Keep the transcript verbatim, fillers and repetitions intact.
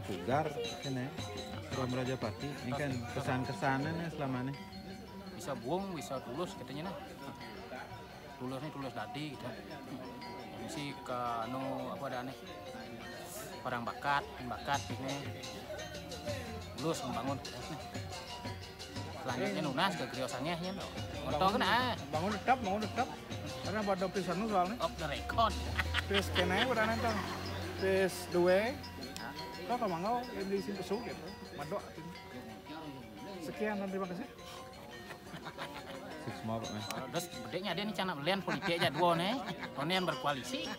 Pugar, kéné. Rom Rajapati, ini kan kesan-kesannya nih selama ini. Bisa buang, bisa tulus katanya nah. Tulus nih tulus dadi gitu. Misi ke anu apa ada nih. Orang bakat, bakat ini. Tulus membangun gitu nih. Selanjutnya nunas ke griosangnya ya. Moto kena. Bangun tetap, bangun tetap. Karena buat dompet sanu soalnya. Off the record. Terus kéné udah nonton. Terus dua. Kok kamu nggak yang di sini pesuk gitu. Madok. Sekian dan terima kasih. Sukses semua, Pak. Terus bedeknya ada nih cana belian politik aja dua nih. Konean berkoalisi.